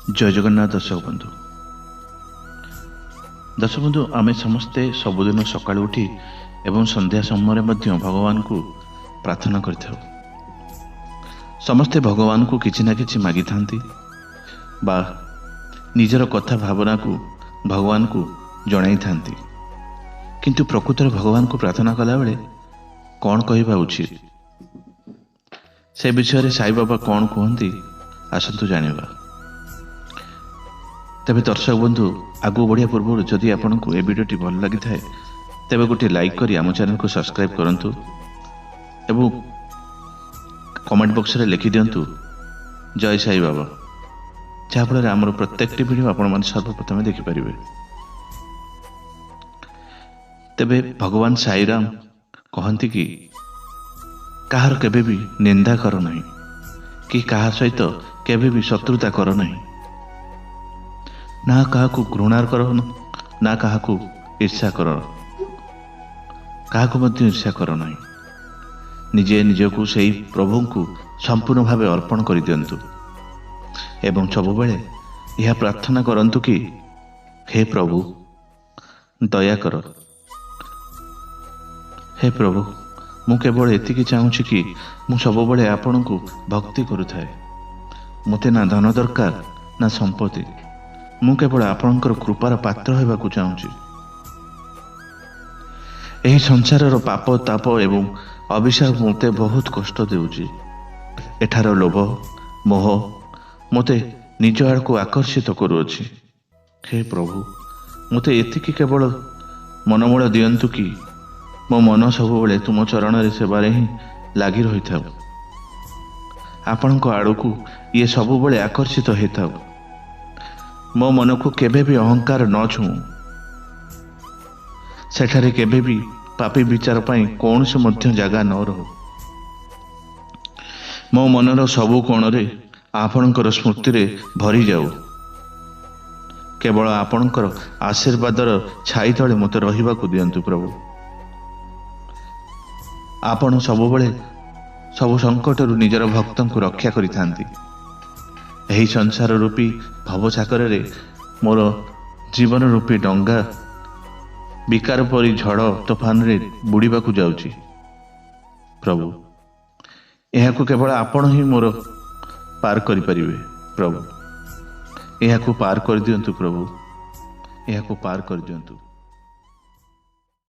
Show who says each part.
Speaker 1: ଜୟ ଜଗନ୍ନାଥ ଦର୍ଶକ ବନ୍ଧୁ। ଦର୍ଶକ ବନ୍ଧୁ, ଆମେ ସମସ୍ତେ ସବୁଦିନ ସକାଳୁ ଉଠି ଏବଂ ସନ୍ଧ୍ୟା ସମୟରେ ମଧ୍ୟ ଭଗବାନଙ୍କୁ ପ୍ରାର୍ଥନା କରିଥାଉ। ସମସ୍ତେ ଭଗବାନଙ୍କୁ କିଛି ନା କିଛି ମାଗିଥାନ୍ତି ବା ନିଜର କଥା ଭାବନାକୁ ଭଗବାନଙ୍କୁ ଜଣାଇଥାନ୍ତି। କିନ୍ତୁ ପ୍ରକୃତରେ ଭଗବାନଙ୍କୁ ପ୍ରାର୍ଥନା କଲାବେଳେ କ'ଣ କହିବା ଉଚିତ, ସେ ବିଷୟରେ ସାଇବାବା କ'ଣ କୁହନ୍ତି, ଆସନ୍ତୁ ଜାଣିବା। ତେବେ ଦର୍ଶକ ବନ୍ଧୁ, ଆଗକୁ ବଢ଼ିବା ପୂର୍ବରୁ ଯଦି ଆପଣଙ୍କୁ ଏ ଭିଡ଼ିଓଟି ଭଲ ଲାଗିଥାଏ, ତେବେ ଗୋଟିଏ ଲାଇକ୍ କରି ଆମ ଚ୍ୟାନେଲକୁ ସବସ୍କ୍ରାଇବ୍ କରନ୍ତୁ ଏବଂ କମେଣ୍ଟ ବକ୍ସରେ ଲେଖିଦିଅନ୍ତୁ ଜୟ ସାଇ ବାବା, ଯାହାଫଳରେ ଆମର ପ୍ରତ୍ୟେକଟି ଭିଡ଼ିଓ ଆପଣମାନେ ସର୍ବପ୍ରଥମେ ଦେଖିପାରିବେ। ତେବେ ଭଗବାନ ସାଇରାମ କହନ୍ତି କି କାହାର କେବେ ବି ନିନ୍ଦା କର ନାହିଁ କି କାହା ସହିତ କେବେ ବି ଶତ୍ରୁତା କର ନାହିଁ, ନା କାହାକୁ ଘୃଣା କର ନା କାହାକୁ ଈର୍ଷା କର, କାହାକୁ ମଧ୍ୟ ଈର୍ଷା କର ନାହିଁ। ନିଜେ ନିଜକୁ ସେଇ ପ୍ରଭୁଙ୍କୁ ସମ୍ପୂର୍ଣ୍ଣ ଭାବେ ଅର୍ପଣ କରିଦିଅନ୍ତୁ ଏବଂ ସବୁବେଳେ ଏହା ପ୍ରାର୍ଥନା କରନ୍ତୁ କି ହେ ପ୍ରଭୁ, ଦୟା କର। ହେ ପ୍ରଭୁ, ମୁଁ କେବଳ ଏତିକି ଚାହୁଁଛି କି ମୁଁ ସବୁବେଳେ ଆପଣଙ୍କୁ ଭକ୍ତି କରୁଥାଏ। ମୋତେ ନା ଧନ ଦରକାର ନା ସମ୍ପତ୍ତି, ମୁଁ କେବଳ ଆପଣଙ୍କର କୃପାର ପାତ୍ର ହେବାକୁ ଚାହୁଁଛି। ଏହି ସଂସାରର ପାପ, ତାପ ଏବଂ ଅଭିଶାପ ମୋତେ ବହୁତ କଷ୍ଟ ଦେଉଛି। ଏଠାର ଲୋଭ, ମୋହ ମୋତେ ନିଜ ଆଡ଼କୁ ଆକର୍ଷିତ କରୁଅଛି। ହେ ପ୍ରଭୁ, ମୋତେ ଏତିକି କେବଳ ମନୋବଳ ଦିଅନ୍ତୁ କି ମୋ ମନ ସବୁବେଳେ ତୁମ ଚରଣରେ ସେବାରେ ହିଁ ଲାଗି ରହିଥାଉ, ଆପଣଙ୍କ ଆଡ଼କୁ ଇଏ ସବୁବେଳେ ଆକର୍ଷିତ ହେଇଥାଉ। ମୋ ମନକୁ କେବେ ବି ଅହଙ୍କାର ନ ଛୁଉଁ, ସେଠାରେ କେବେ ବି ପାପୀ ବିଚାର ପାଇଁ କୌଣସି ମଧ୍ୟ ଜାଗା ନ ରହୁ। ମୋ ମନର ସବୁ କୋଣରେ ଆପଣଙ୍କର ସ୍ମୃତିରେ ଭରିଯାଉ। କେବଳ ଆପଣଙ୍କର ଆଶୀର୍ବାଦର ଛାଇ ତଳେ ମୋତେ ରହିବାକୁ ଦିଅନ୍ତୁ ପ୍ରଭୁ। ଆପଣ ସବୁବେଳେ ସବୁ ସଙ୍କଟରୁ ନିଜର ଭକ୍ତଙ୍କୁ ରକ୍ଷା କରିଥାନ୍ତି। ଏହି ସଂସାର ରୂପୀ ଭବସାଗରରେ ମୋର ଜୀବନ ରୂପୀ ଡଙ୍ଗା ବିକାର ପରି ଝଡ଼ ତୋଫାନରେ ବୁଡ଼ିବାକୁ ଯାଉଛି ପ୍ରଭୁ। ଏହାକୁ କେବଳ ଆପଣ ହିଁ ମୋର ପାର କରିପାରିବେ ପ୍ରଭୁ। ଏହାକୁ ପାର କରିଦିଅନ୍ତୁ ପ୍ରଭୁ, ଏହାକୁ ପାର କରିଦିଅନ୍ତୁ।